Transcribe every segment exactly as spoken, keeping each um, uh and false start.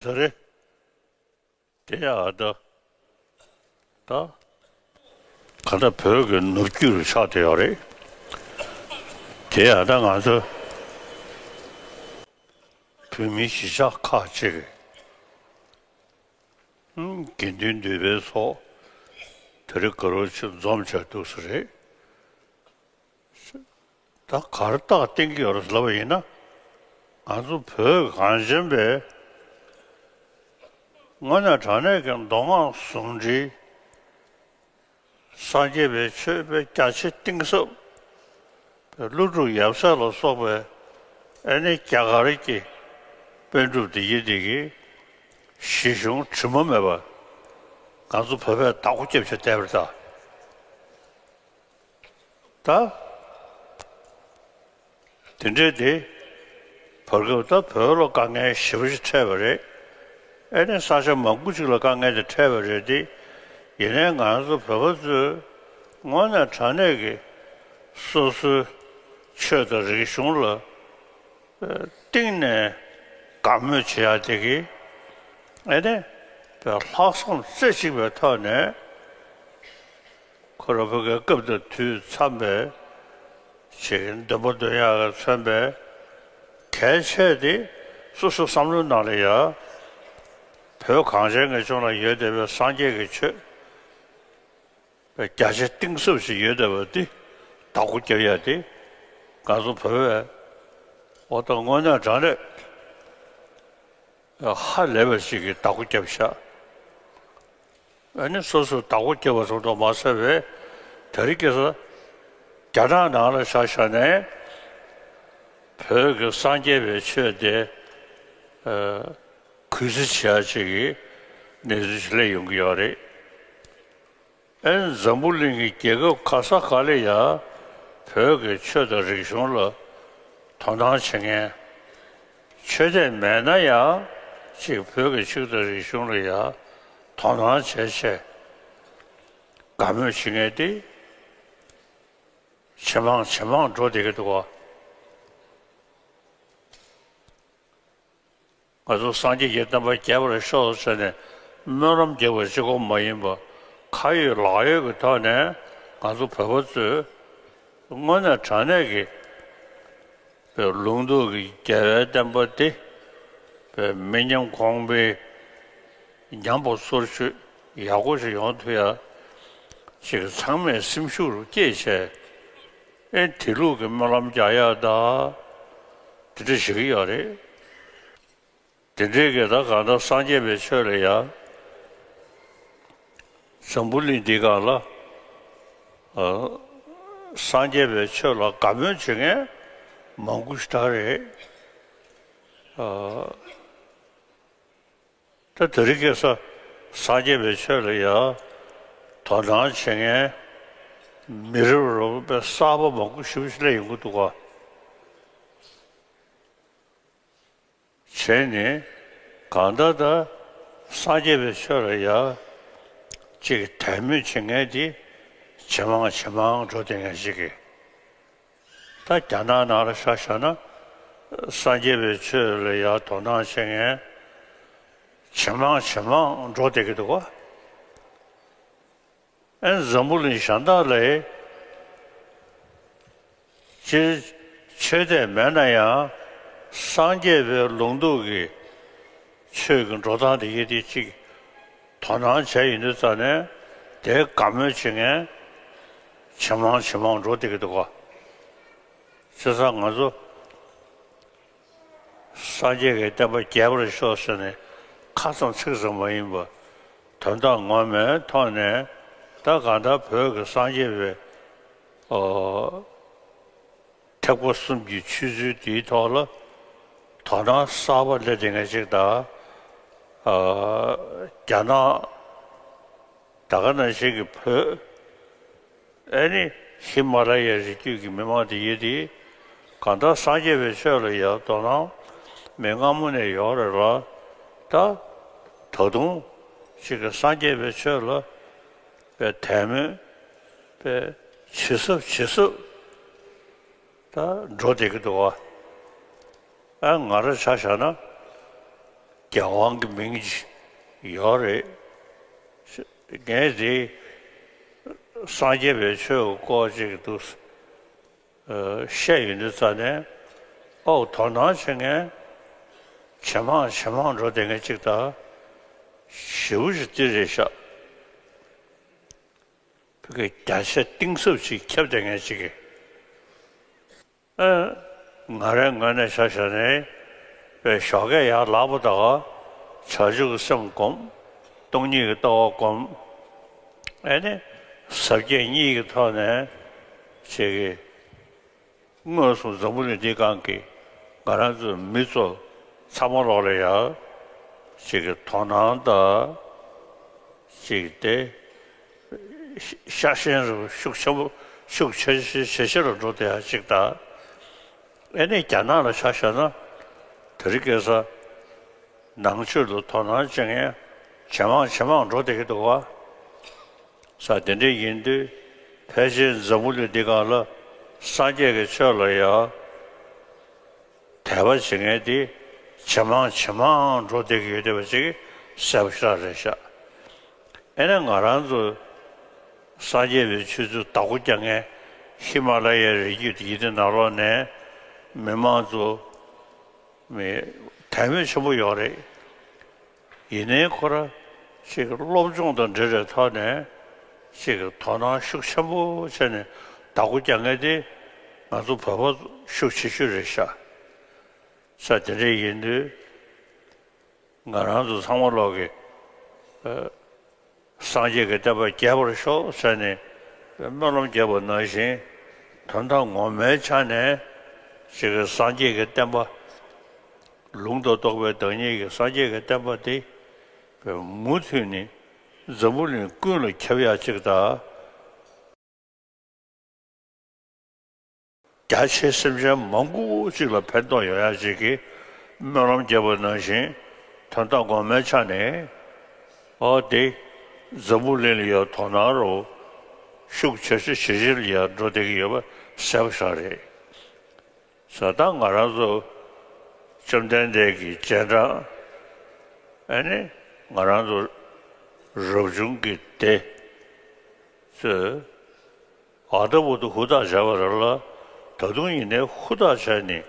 ས་རེད། དེ་ཡང་ད་ད་ག་ད་བོད་ཀྱི་ནུབ་རྒྱུད་ལ་ཆགས་བསྡད་ཡོད་རེད། དེ་ཡང་ད་ང་ཚོ་བོད་མི་གཞིས་ཆགས་ཁག་ཅིག་གི་དགེ་འདུན་འདུས་པའི་ཚོགས་དེ་རིང་དགའ་རབ་ཅིག་འཛོམས་བྱས་འདུག་ས་རེད། ད་གར་རྟགས་བསྟན་གྱི་ཡོད་རེད་ལབ་པ་ཡིན་ན། ང་ཚོ་བོད་གངས་ཅན་པའི་དངོས་གནས་དྲང་གནས་ཀྱི་མདོ་སྔགས་ཟུང་འབྲེལ། སངས་རྒྱས་པའི་ཆོས་པའི་རྒྱ་ཆེ་གཏིང་ཟབ་པའི་ཀླུ་སྒྲུབ་ཡབ་སྲས་ལ་སོགས་པའི་ཨེ་ནི་རྒྱ་གར་གྱི་པཎ་གྲུབ་འདི་ཡི་འདི་གི་གཞི་གཞུང་དྲི་མ་མེད་པ་ང་ཚོ་བོད་པས་བདག་པོ་རྒྱབ་བྱས་བསྡད་པ་རེད་ད། ད། དེ་འདྲའི་དེ། བར་སྐབས་ད་བོད་ལ་དཀའ་ངལ་ཞེ་པོ་ཅིག་འཕྲད་པ་རེད། ཨེ་ནས་ས་ཆ་མང་པོ་ཅིག་ལ་དཀའ་ངལ་དེ་འཕྲད་པ་རེད་དེ། ཡིན་ནའི་ང་ཚོ་བོད་པ་ཚོས་དངོས་གནས་དྲང་གནས་ཀྱི་སོ་སོའི་ཆོས་དང་རིག་གཞུང་ལ་གཏིང་ནས་དགའ་མོས་བྱེད་ཡ་དེ་གི་ཨེ་ནས་ལྷག་བསམ་རྩེ་གཅིག་པའི་ཐོག་ནས། ཁོ་རང་བོད་ཀྱི་སྐབས་དང་དུས་འཚམས་པའི་ཞིག་འདོན་པ་འདོན་ཡག་གིས་མཚོན་པའི་གལ་ཆེ་དེ་སོ་སོའི་བསམ་བློའི་ནང་ལ་ཡ། བོད་གངས་ཅན་གྱི་ལྗོངས་ལ་ཡོད་བསྡད་པའི་སངས་རྒྱས་ཀྱི་ཆོས་རྒྱ་ཆེ་གཏིང་ཟབ་ཞིག་ཡོད་བསྡད་པ་འདི་བདག་པོ་རྒྱབ་ཡ་དེ་ང་ཚོ་བོད་པས་འོ་ད་དངོས་གནས་དྲང་གནས་ཧ་ལས་པ་ཞིག་གིས་བདག་པོ་རྒྱབ་ཤག་ཨ་ནི་སོ་སོས་བདག་པོ་བརྒྱབ་པ་ཙམ་དུ་མ་ཟད་པའི་དེ་རིང་ཁ་སང་རྒྱ་ནག་ནང་ལ་ཆ་བཞག་ནས་བོད་ཀྱི་སངས་རྒྱས་པའི་ཆོས་དེ་གུས་བརྩི་བྱེད་ཡ་ཅིག་གི་གནས་ཚུལ་ཞིག་སླེབས་ཡོང་གི་ཡོད་རེད། ཨ་ནི་འཛམ་བུ་གླིང་གི་རྒྱལ་ཁབ་ག་ས་ག་ལ་ཡ་བོད་ཀྱི་ཆོས་དང་རིག་གཞུང་ལ་དོ་སྣང་བྱེད་མཁན། ཆོས་དད་མེད་ན་ཡང་ཅིག་བོད་ཀྱི་ཆོས་དང་རིག་གཞུང་ལ་ཡང་དོ་སྣང་བྱས་བྱས་དགའ་མོས་བྱེད་མཁན་དེ་ཇེ་མང་ཇེ་མང་འགྲོ་བསྡད་ཀྱི་འདུག་ག་ང་ཚོ་སངས་རྒྱས་ཀྱི་བསྟན་པ་རྒྱས་པར་ཤོག་ཟེར་ནས་སྨོན་ལམ་རྒྱག་པ་གཅིག་པོ་མ་ཡིན་པ་ཁ་ཡོད་ལག་ཡོད་ཀྱི་ཐོག་ནས་ང་ཚོ་བོད་པ་ཚོས་དངོས་གནས་དྲང་གནས་ཀྱི་པའི་ལུང་རྟོགས་ཀྱི་རྒྱལ་བའི་བསྟན་པ་འདི་པའི་མི་ཉམས་གོང་འཕེལ་ཉམས་པ་སོར་ཆུད་ཡག་པོ་ཞིག་ཡོང་ཐུབ་ཡ་ཅིག་ཚང་མས་སེམས་ཤུགས་སྐྱེད་བྱས་ཨེ་དེ་ལུགས་ཀྱི་སྨོན་ལམ་རྒྱག་ཡ་ད་དེ་འདྲ་ཞིག་ཡོད་རེད། དེ་འདྲའི་གི་ད་གང་ལྟར་སངས་རྒྱས་པའི་ཆོས་ལ་ཡ། འཛམ་བུ་གླིང་འདི་སྒང་ལ། ཨ། སངས་རྒྱས་པའི་ཆོས་ལ་དགའ་མོས་བྱེད་མཁན་མང་པོ་ཞིག་ད་རེད། ཨ། ད་དེ་རིང་ཁ་སང་སངས་རྒྱས་པའི་ཆོས་ལ་ཡ། དོ་སྣང་བྱེད་མཁན་མི་རབས་རབས་པའི་གསར་པ་མང་པོ་ཞིག་སླེབས་ཡོང་གི་འདུག་ག་བྱས་ནས་གང་ལྟར་ད་སངས་རྒྱས་པའི་ཆོས་ལ་ཡ་གཅིག་དད་མོས་བྱེད་མཁན་དེ་ཇེ་མང་ཇེ་མང་འགྲོ་བསྡད་མཁན་ཞིག་གིས་ད་རྒྱ་ནག་ནང་ལ་ཆ་བཞག་ན་སངས་རྒྱས་པའི་ཆོས་ལ་ཡ་དོ་སྣང་བྱེད་མཁན་ཇེ་མང་ཇེ་མང་འགྲོ་བསྡད་ཀྱི་འདུག་ག་ཨན་འཛམ་བུ་གླིང་གཞན་དག་ལ་སྤྱིར་ཆོས་དད་མེད་ན་ཡང་སངས་རྒྱས་པའི་ལུང་རྟོགས་ཀྱི་ཆོས་ཀྱི་འགྲོ་སྟངས་དེ་ཡི་དེ་གཅིག་དོ་སྣང་བྱས་ཡོང་དུས་ཙ་ནས་དེ་དགའ་མོས་བྱེད་མཁན་ཇེ་མང་ཇེ་མང་འགྲོ་བསྡད་ཀྱི་འདུག་ག་བྱས་ཙང་ང་ཚོ། སངས་རྒྱས་ཀྱི་བསྟན་པ་རྒྱས་པར་ཤོག་ཟེར་ནས་ཁ་ཙམ་ཚིག་ཙམ་མ་ཡིན་པར་དོན་དག་ངོ་མའི་ཐོག་ནས་ད་གང་ལྟར་བོད་ཀྱི་སངས་རྒྱས་པའི་ཨོ། ཐེག་པ་གསུམ་གྱི་ཆོས་ཚུལ་འདིའི་ཐོག་ལ་དོ་སྣང་གསར་པ་སླེབས་བསྡད་མཁན་ཅིག་དང་། ཨ། རྒྱ་ནག་ད་ག་ནང་བཞིན་གྱི་བོད། ཨེ་ནི་ཧི་མ་ལ་ཡའི་རི་རྒྱུད་ཀྱི་མི་མང་དེ་ཡོད་དེ། གང་ལྟར་སངས་རྒྱས་པའི་ཆོས་ལ་ཡང་དོ་སྣང་མི་སྔ་མོ་ནས་ཡོད་རེད་ལ། ད་ད་དུང་ཅིག་གི་སངས་རྒྱས་པའི་ཆོས་ལ་པའི་དད་མོས་པའི་ཇེ་ཟབ་ཇེ་ཟབ་ད་འགྲོ་བསྡད་ཀྱི་འདུག་ག་ཨ་ང་རང་ཆ་བཞག་ན། རྒྱལ་དབང་གི་མིང་ཅིག་ཡོད་རེད། ངས་དེ་སངས་རྒྱས་པའི་ཆོས་ཀྱི་སྐོར་ཅིག་འདུག་བཤད་ཡོང་དུས་ཙ་ནས། ཨོ། དོ་སྣང་བྱེད་མཁན་ཇེ་མང་ཇེ་མང་འགྲོ་བསྡད་མཁན་ཅིག་དང་། ཞེ་པོ་ཅིག་འདི་རེད་ཤག་བོད་ཀྱི་རྒྱ་ཆེ་གཏིང་ཟབ་ཅིག་ཁྱབ་བསྡད་མཁན་ཅིག་གིས། ཨ། ང་རའི་ངོས་ནས་ཆ་བཞག་ནས། པའི་ཞོགས་ཀས་ཡར་ལངས་པ་དང་། བྱང་ཆུབ་ཀྱི་སེམས་བསྒོམ། སྟོང་ཉིད་ཀྱི་ལྟ་བ་བསྒོམ། ཨེ་ནི། ཟབ་རྒྱས་གཉིས་ཀྱི་ཐོག་ནས་ཅིག་གི་མངོན་སུམ་འཛམ་བུ་གླིང་འདིའི་སྒང་གི་ང་རང་ཚོའི་མི་ཚོ་ཚང་མ་ལོག་ལ་ཡ་ཅིག་གི་དོ་སྣང་དང་། ཅིག་དེ་ཤ་ཞེན་རུ་ཤུགས་ཆེན་པོ་ཤུགས་ཆེ་ཆེ་ཆེ་ཆེ་རུ་འགྲོ་བསྡད་ཡ་ཅིག་དང་། ཨེ་ནི་རྒྱ་ནག་ལ་ཆ་བཞག་ན། དེ་རིང་ཁ་སང་ནང་ཆོས་ལ་དོ་སྣང་བྱེད་མཁན་ཇེ་མང་ཇེ་མང་འགྲོ་བསྡད་ཀྱི་འདུག་བ། ས་དེ་འདྲ་ཡིན་དུས། ཕལ་ཆེར་འཛམ་བུ་གླིང་འདི་སྒང་ལ་སངས་རྒྱས་ཀྱི་ཆོས་ལ་ཡང་དད་པ་བྱེད་མཁན་དེ་ཇེ་མང་ཇེ་མང་འགྲོ་བསྡད་ཀྱི་ཡོད་བསྡད་པ་ཅིག་གསལ་པོ་ཞེ་དྲག་རེད་ཤག་ཨེ་ནས་ང་རང་ཚོ་སངས་རྒྱས་པའི་ཆོས་ཚུལ་བདག་པོ་རྒྱག་མཁན་ཧི་མ་ལ་ཡའི་རི་རྒྱུད་ཡིན་དེ་ནང་ལོགས་ནས་མི་མང་ཚོ་མི་དད་མོས་ཆེན་པོ་ཡོད་རེད། ཡིན་ནའི་ཁོ་ར་ཅིག་སློབ་སྦྱོང་དང་འབྲེལ་བའི་ཐོག་ནས་ཅིག་དོ་སྣང་ཤུགས་ཆེན་པོ་བྱས་ནས་བདག་པོ་རྒྱག་མཁན་དེ་ང་ཚོ་བོད་པ་ཤུགས་ཆེ་ཤོས་རེད་ཤག་ས་དེ་འདྲ་ཡིན་དུས། ང་རང་ཚོ་ཚང་མ་ལོག་གི་ཨ། སངས་རྒྱས་ཀྱི་བསྟན་པ་རྒྱས་པར་ཤོག་ཟེར་ནས་སྨོན་ལམ་རྒྱབ་པ་ནང་བཞིན། དོན་དག་ངོ་མའི་ཆ་ནས་ཅིག་གི་སངས་རྒྱས་ཀྱི་བསྟན་པ། ལུང་དང་རྟོགས་པའི་བདག་ཉིད་ཀྱི་སངས་རྒྱས་ཀྱི་བསྟན་པ་དེ་མུ་མཐུད་ནས་འཛམ་བུ་གླིང་ཀུན་ལ་ཁྱབ་ཡག་ཅིག་དང་། རྒྱ་ཆེ་སེམས་ཅན་མང་པོ་ཅིག་ལ་ཕན་ཐོགས་ཡོང་ཡག་ཅིག་གི་སྨོན་ལམ་བརྒྱབ་པ་ནང་བཞིན། དོན་དག་ངོ་མའི་ཆ་ནས་ཨོ་དེ་འཛམ་བུ་གླིང་ལ་ཡང་དོ་སྣང་རུ་ཤུགས་ཆེ་ཤོས་ཇེ་ཆེར་ཡང་འགྲོ་བསྡད་ཀྱི་ཡོད་པ་གསལ་པོ་ཞིག་རེད། ས་ད་ང་རང་ཚོ་བཅོམ་ལྡན་འདས་ཀྱི་རྗེས་འབྲང་ཨ་ནི་ང་རང་ཚོ་རབ་བྱུང་གི་སྡེ་ཚོས། ཨ་ད་བུ་ད་ཧུར་ཐག་བྱས་པ་རེད་ལ། ད་དུང་ཡིན་ནའི་ཧུར་ཐག་བྱས་ནས་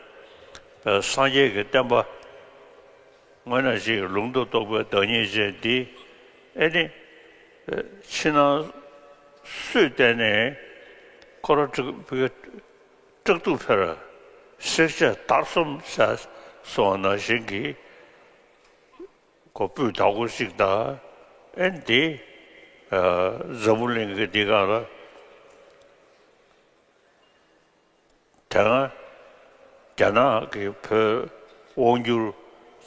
སངས་རྒྱས་ཀྱི་བསྟན་པ། དངོས་གནས་ཅིག་ལུང་དང་རྟོགས་པའི་བདག་ཉིད་ཅན་འདི་ཨེ་ནི་ཕྱི་ནང་སུས་བལྟས་ནས་ཁོ་ར་སྐྲག་སྐྲག་སྡུག་འཕེར། བསྲེག་བཅད་བརྡར་གསུམ་ཟེར་སོང་བ་ནང་བཞིན་གྱི། ཁོ་སྤུས་དག་པོ་ཞིག་དང་། ཨེ་འདི་འཛམ་བུ་གླིང་གི་འདི་སྒང་ལ་དེ་སྔ་རྒྱ་ནག་གིས་བོད་དབང་བསྒྱུར་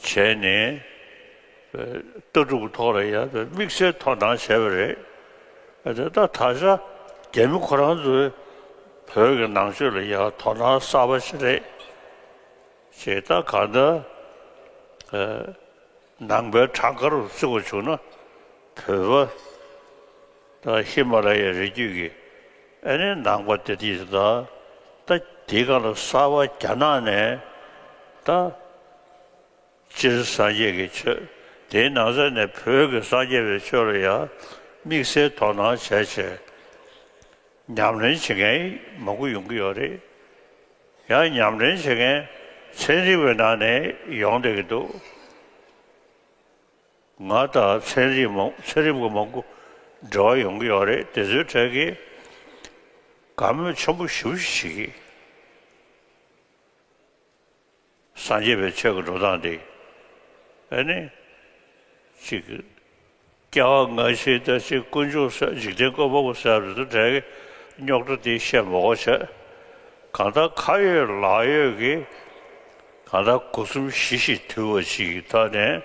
བྱས་ནས་ལྟ་གྲུབ་ཐོག་ལ་ཡང་དམིགས་བསལ་དོ་སྣང་བྱས་པ་རེད། ཨ་དེ་ད་ད་ཆ་རྒྱ་མི་ཁོ་རང་ཚོས་བོད་ཀྱི་ནང་ཆོས་ལ་ཡང་དོ་སྣང་གསར་པ་ཞིག་རེད། ཅེས་ད་གང་ལྟར། ནང་པའི་གྲངས་ཀ་རུ་བརྩི་བ་བྱུང་ན། བོད་པ་དང་ཧི་མ་ལ་ཡའི་རི་རྒྱུད་ཀྱི་ཨ་ནི་ནང་པ་དེ་དེ་དང་། ད་དེའི་སྒང་ལ་གསར་པ་རྒྱ་ནག་ནས་ད་སྤྱིར་སངས་རྒྱས་ཀྱི་ཆོས། དེའི་ནང་ཚན་ནས་བོད་ཀྱི་སངས་རྒྱས་པའི་ཆོས་ལ་ཡང་དམིགས་བསལ་དོ་སྣང་བྱས་བྱས། ཉམས་ལེན་བྱེད་མཁན་མང་པོ་ཡོང་གི་ཡོད་རེད། ཡང་ཉམས་ལེན་བྱེད་མཁན་ཚན་རིག་པའི་ནང་ནས་ཡོང་བསྡད་ཀྱི་འདུག་ང་དང་ཚན་རིག་མང་ཚན་རིག་པ་མང་པོ་འབྲེལ་བ་ཡོང་གི་ཡོད་རེད། དེ་ཚོའི་གྲས་ཀྱིས་དགའ་མོས་ཆེན་པོ་ཞེ་པོ་ཞིག་བྱེད་ཀྱི། སངས་རྒྱས་པའི་ཆོས་ཀྱི་འགྲོ་སྟངས་དེ། ཨ་ནི། ཅིག་སྐྱེ་བ་སྔ་ཕྱི་དང་ཅིག་དཀོན་མཆོག་ཟེར་འཇིག་རྟེན་བཀོད་པ་པོ་ཟེར་བ་རེད། དེ་འདྲའི་རྙོག་དྲ་དེ་བཤད་མ་དགོས་བྱས། གང་ལྟར་ཁ་ཡོད་ལག་ཡོད་ཀྱི། གང་ལྟར་སྒོ་གསུམ་ཞི་ཞིང་དུལ་བ་ཞིག་གི་ཐོག་ནས།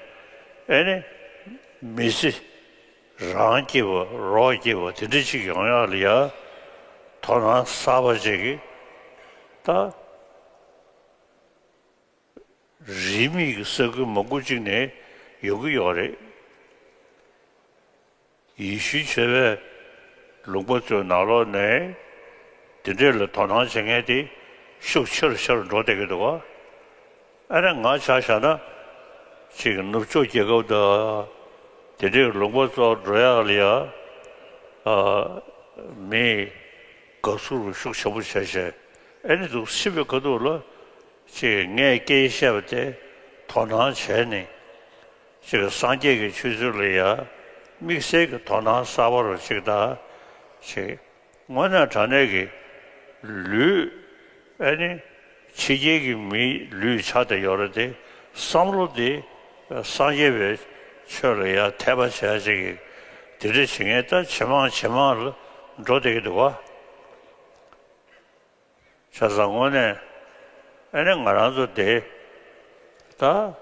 ཨེ་ནི། མི་ཚེ་རང་སྐྱིད་པ་རོགས་སྐྱིད་པ་དེ་འདྲ་ཅིག་ཡོང་ཡག་ལ་ཡ་དོ་སྣང་གསར་པ་ཅིག་གིས་ད། རིས་མེད་ཀྱི་ས་ཁུལ་མང་པོ་ཅིག་ནས་ཡོང་གི་ཡོད་རེད། ཡེ་ཤུའི་ཆོས་པའི་ལུང་པ་ཚོའི་ནང་ལོགས་ནས་དེ་འདྲས་ལ་དོ་སྣང་བྱེད་མཁན་དེ་ཤུགས་ཆེ་རུ་ཆེ་རུ་འགྲོ་བསྡད་ཀྱི་འདུག་ག་ཨ་ནི་ང་ཆ་བཞག་ན། ཅིག་ནུབ་ཕྱོགས་རྒྱལ་ཁབ་དང་དེ་འདྲའི་ལུང་པ་ཚོར་འགྲོ་ཡག་ལ་ཡ། ཨ། མིས་དགའ་བསུ་ཤུགས་ཆེན་པོ་བྱས་བྱས། ཨེ་ནི་འདུག་ཕྱིན་པའི་ཁ་ཐུག་ལ་ཅིག་ངས་སྐད་ཆ་བཤད་པ་དེ་དོ་སྣང་བྱས་ནས། ཅིག་སངས་རྒྱས་ཀྱི་ཆོས་ཚུལ་ལ་ཡ་དམིགས་བསལ་གྱི་དོ་སྣང་གསར་པ་རུ་ཅིག་དང་། ཅིག་དངོས་གནས་དྲང་གནས་ཀྱི་ལུས། ཨ་ནི་ཕྱི་རྒྱལ་གྱི་མིའི་ལུས་ཆགས་བསྡད་ཡོད་རེད་དེ། བསམ་བློ་དེ་སངས་རྒྱས་པའི་ཆོས་ལ་ཡ་འཐད་པ་བྱས་ཅིག་གིས་དེ་འདྲ་བྱེད་མཁན་ད་ཇེ་མང་ཇེ་མང་ལ་འགྲོ་བསྡད་ཀྱི་འདུག་བ། བྱས་ཙང་དངོས་གནས་ཨ་ནི་ང་རང་ཚོ་དེ་ད།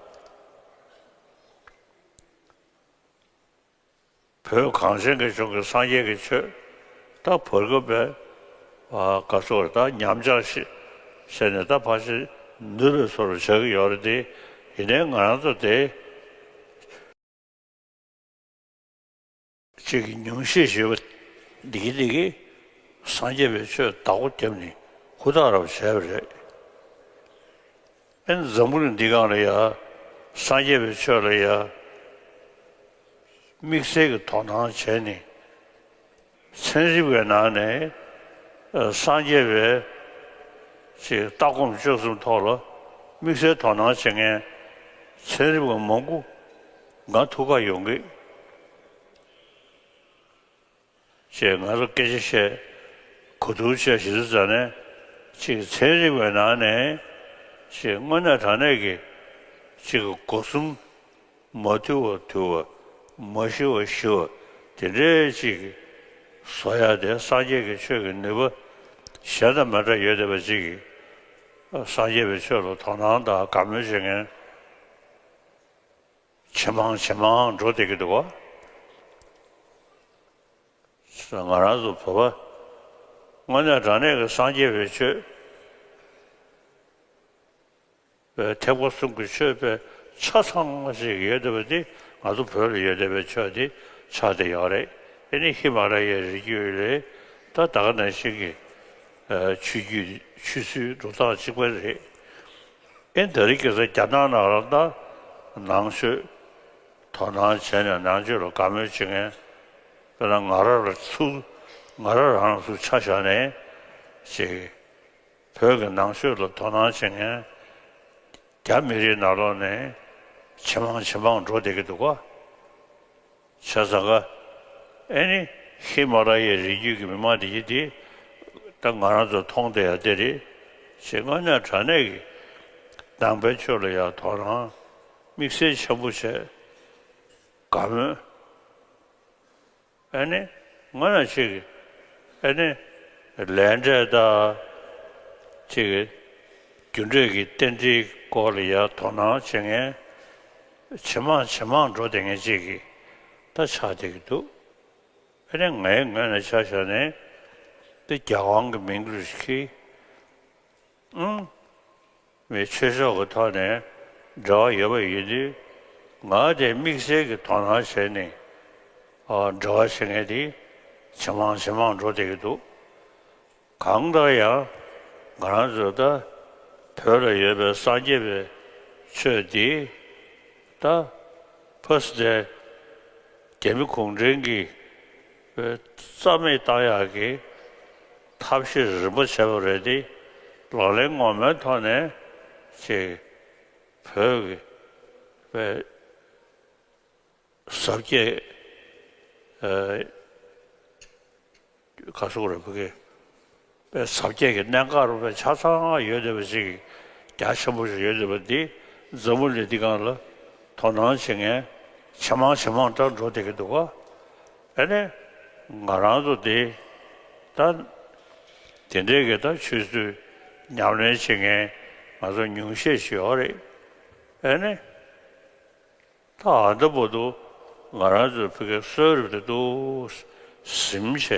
བོད་གངས་ཅན་གྱི་ལྗོངས་ཀྱི་སངས་རྒྱས་ཀྱི་ཆོས་ད་བོད་སྐད་པའི་ག་ཚོད་རེད། ད་ཉམས་ཆག་ཤི་ཤེས་ནས་ད་ཕལ་ཆེར་ནུས་པའི་བཟོ་འདྲ་ཆགས་ཀྱི་ཡོད་རེད་དེ། ཡིན་ནའི་ང་རང་ཚོ་དེ་ཅིག་ཉུང་ཤས་ཞེས་པ་འདི་གི་འདི་གི་སངས་རྒྱས་པའི་ཆོས་བདག་པོ་བརྒྱབ་ནས་ཧུར་ཐག་རང་བྱས་པ་རེད། ཨེ་འཛམ་བུ་གླིང་འདི་སྒང་ལ་ཡ་སངས་རྒྱས་པའི་ཆོས་ལ་ཡ་དམིགས་བསལ་གྱི་དོ་སྣང་བྱས་ནས། ཚན་རིག་པའི་ནང་ནས་སངས་རྒྱས་པའི་ཅིག་ལྟ་སྒོམ་སྤྱོད་གསུམ་ཐོག་ལ་དམིགས་བསལ་དོ་སྣང་བྱེད་མཁན་ཚན་རིག་པ་མང་པོ་ང་ཐུག་ག་ཡོང་གི། ཅེས་ང་ཚོ་སྐད་ཆ་བཤད། གོ་བསྡུར་བྱས་ཞེས་ཟེར་ནས། ཅིག་ཚན་རིག་པའི་ནང་ནས་ཅིག་དངོས་གནས་དྲང་གནས་ཀྱི་ཅིག་སྒོ་གསུམ་མ་ཐུལ་བ་ཐུལ་བ། མ་ཞི་བ་ཞི་བ། དེ་འདྲའི་ཅིག་བཟོ་ཡ་དེ་སངས་རྒྱས་ཀྱི་ཆོས་ཀྱི་ནུས་པ་གཞན་དང་མ་འདྲ་ཡོད་བསྡད་པ་ཅིག་གིས། སངས་རྒྱས་པའི་ཆོས་ལ་དོ་སྣང་དང་དགའ་མོས་བྱེད་མཁན་ཇེ་མང་ཇེ་མང་འགྲོ་བསྡད་ཀྱི་འདུག་ག། ང་རང་ཚོ་བོད་པ་དངོས་གནས་དྲང་གནས་ཀྱི་སངས་རྒྱས་པའི་ཆོས་པའི་ཐེག་པ་གསུམ་གྱི་ཆོས་པའི་ཆ་ཚང་ཞིག་ཡོད་བསྡད་པ་འདི་ང་ཚོ་བོད་ལ་ཡོད་བསྡད་པའི་ཆོས་འདི་ཆགས་བསྡད་ཡོད་རེད། ཨེ་ནི་ཧི་མ་ལ་ཡའི་རི་རྒྱུད་ལས་ད་ད་ག་ནང་བཞིན་གྱི་ཆོས་བརྒྱུད་ཆོས་སྲོལ་འགྲོ་སྟངས་གཅིག་པ་རེད། ཨེ་ད་རེས་ཁ་སང་རྒྱ་ནག་ནང་ལ་ད་ནང་ཆོས་དོ་སྣང་བྱས་ནས་ནང་ཆོས་ལ་དགའ་མོས་བྱེད་མཁན། དཔེར་ན་ང་རང་ལ་ཚུར་ང་རང་རང་ལ་ཚུར་ཆ་བཞག་ནས་ཅིག་བོད་ཀྱི་ནང་ཆོས་ལ་དོ་སྣང་བྱེད་མཁན་རྒྱ་མི་རིགས་ནང་ལོགས་ནས་ཇེ་མང་ཇེ་མང་འགྲོ་བསྡད་ཀྱི་འདུག་ག། བྱས་ཙང་ཀ་ཨེ་ནི་ཧི་མ་ལ་ཡའི་རི་རྒྱུད་ཀྱི་མི་མང་དེ་ཡིན་དེ། ད་ང་རང་ཚོ་མཐོང་བསྡད་ཡ་དེ་རེད། ཞེས་དངོས་གནས་དྲང་གནས་ཀྱི་ནང་པའི་ཆོས་ལ་ཡང་དོ་སྣང་དམིགས་བསལ་ཆེན་པོ་བྱས། དགའ་མོས། ཨེ་ནི་དངོས་གནས་ཅིག་ཨེ་ནི་ལས་འབྲས་དང་ཅིག་རྒྱུ་འབྲས་ཀྱི་རྟེན་འབྲེལ་སྐོར་ལ་ཡང་དོ་སྣང་བྱེད་མཁན་ཇེ་མང་ཇེ་མང་འགྲོ་བསྡད་མཁན་ཅིག་གི་ད་ཆགས་བསྡད་ཀྱི་འདུག། ཨེ་ནི་ངའི་ངོས་ནས་ཆ་བཞག་ནས་འདི་རྒྱལ་དབང་གི་མིང་རུ་ཞིག་གིས། ཨང་། མི་ཆོས་ཕྱོགས་ཀྱི་ཐོག་ནས་འབྲེལ་བ་ཡོད་པ་ཡིན་དུས། ང་དེ་དམིགས་བསལ་གྱི་དོ་སྣང་བྱས་ནས་ཨ་འབྲེལ་བ་བྱེད་མཁན་དེ་ཇེ་མང་ཇེ་མང་འགྲོ་བསྡད་ཀྱི་འདུག། གང་ལྟར་ཡང་ང་རང་ཚོ་ད་བོད་ལ་ཡོད་པའི་སངས་རྒྱས་པའི་ཆོས་འདི་ད་ཕ་སི་ཏེ་རྒྱ་མི་གུང་ཁྲན་གྱིས་རྩ་མེད་བཏང་ཡག་གི་ཐབས་ཤེས་རིམ་པ་བྱས་པ་རེད་དེ། ལག་ལེན་ངོ་མའི་ཐོག་ནས་ཅིག་བོད་ཀྱི་པའི་ཟབ་རྒྱས་ཨ་ག་སོགས་རེད། བོད་ཀྱི་པའི་ཟབ་རྒྱས་ཀྱི་གནད་འགག་རུ་པའི་ཆ་ཚང་ཡོད་བསྡད་པ་ཞིག་རྒྱ་ཆེན་པོ་ཞིག་ཡོད་བསྡད་པ་འདི་འཛམ་བུ་གླིང་འདི་སྒང་ལ་དོ་སྣང་བྱེད་མཁན་ཇེ་མང་ཇེ་མང་དུ་འགྲོ་བསྡད་ཀྱི་འདུག་ག། ཨ་ནི་ང་རང་ཚོ་འདི་ད་དེ་འདྲའི་གི་ད་ཆོས་སྲོལ་ཉམས་ལེན་བྱེད་མཁན་ང་ཚོ་ཉུང་ཤས་ཤིག་ཡོད་རེད། ཨ་ནི། ད་ཨ་ད་བར་དུ་ང་རང་ཚོའི་ཕ་གིའི་གསོལ་རས་དེ་འདུག་ཟིན་བྱས་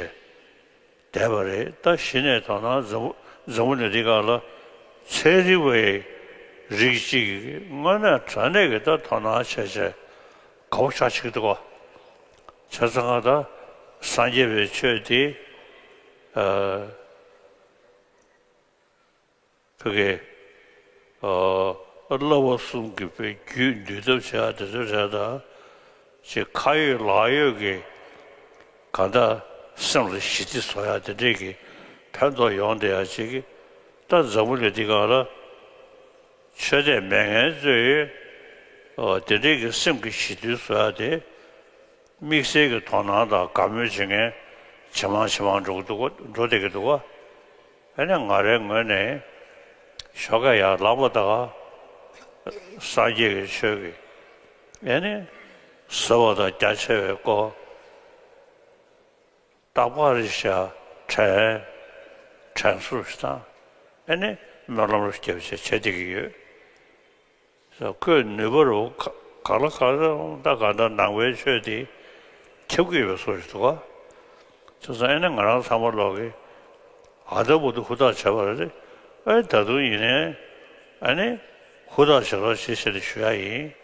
བསྡད་པ་རེད། ད་གཞི་ནས་དོ་སྣང་འཛམ་བུ་འཛམ་བུ་གླིང་འདི་སྒང་ལ་ཚན་རིག་པའི་རིགས་གཅིག་གིས་དངོས་གནས་དྲང་གནས་ཀྱི་ད་དོ་སྣང་བྱས་བྱས་དགའ་པོ་ཆགས་བྱེད་ཀྱི་འདུག་ག། བྱས་ཙང་ང་ད་སངས་རྒྱས་པའི་ཆོས་འདི་ཨ། ཕ་གི་ཨ་ བསླབ་པ་གསུམ་གྱི་དཔེ་རྒྱུད་འདུལ་ཐབས་བྱེད་ཡ་དེ་ཚོའི་གྲས་དང་། ཅིག་ཁ་ཡོད་ལག་ཡོད་ཀྱི་གང་ལྟར་སེམས་ལ་ཞི་བདེ་བཟོ་ཡ་དེ་འདྲས་ཀྱི་ཕན་ཐོགས་ཡོང་བསྡད་ཡ་ཅིག་གི། ད་འཛམ་བུ་གླིང་འདི་སྒང་ལ་ཆོས་དད་མེད་མཁན་ཚོས་ཨོ་དེ་འདྲས་ཀྱི་སེམས་ཀྱི་ཞི་དུལ་བཟོ་ཡ་དེ་དམིགས་བསལ་གྱི་དོ་སྣང་དང་དགའ་མོས་བྱེད་མཁན་ཇེ་མང་ཇེ་མང་འགྲོ་གི་འདུག་ག་འགྲོ་བསྡད་ཀྱི་འདུག་ག་ཨ་ནི་ང་རའི་ངོས་ནས་ཞོགས་ཀས་ཡར་ལངས་པ་དང་སངས་རྒྱས་ཀྱི་ཆོས་ཀྱི་ཨ་ནི་ཟབ་པ་དང་རྒྱ་ཆེ་བའི་སྐོར། རྟག་པར་ཞག་དྲན། དྲན་གསོ་ཞིག་དང་། ཨ་ནི་སྨོན་ལམ་རྒྱབ་བྱས་བྱེད་བསྡད་ཀྱི་ཡོད། ཁོས་ནུས་པ་རུ་ག་ག་ལ་ག་ལ་ད་ག་ད་ནང་པའི་ཆོས་དེ་ཁྱབ་ཀྱི་ཡོད་པའི་བཟོ་ཞིག་འདུག་ག་བྱས་ཙང་ཨ་ནི་ང་རང་ཚང་མ་ལོག་གི་ཨ་ད་བུ་དུ་ཧུར་ཐག་བྱས་པ་རེད། ཨ་ད་དུང་ཡིན་ནའི་ཨ་ནི་ཧུར་ཐག་བྱེད་རོགས་བྱེད་ཞེས་ཞུ་ཡ་ཡིན།